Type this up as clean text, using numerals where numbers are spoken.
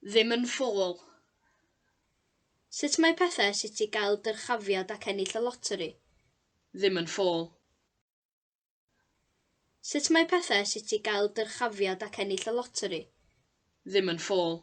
Ddim yn ffôl. Sut mae pethau ers i ti gael dyrchafiad ac ennill y loteri? Ddim yn ffôl. Sut mae pethau ers i ti gael dyrchafiad ac ennill y loteri? Ddim yn ffôl.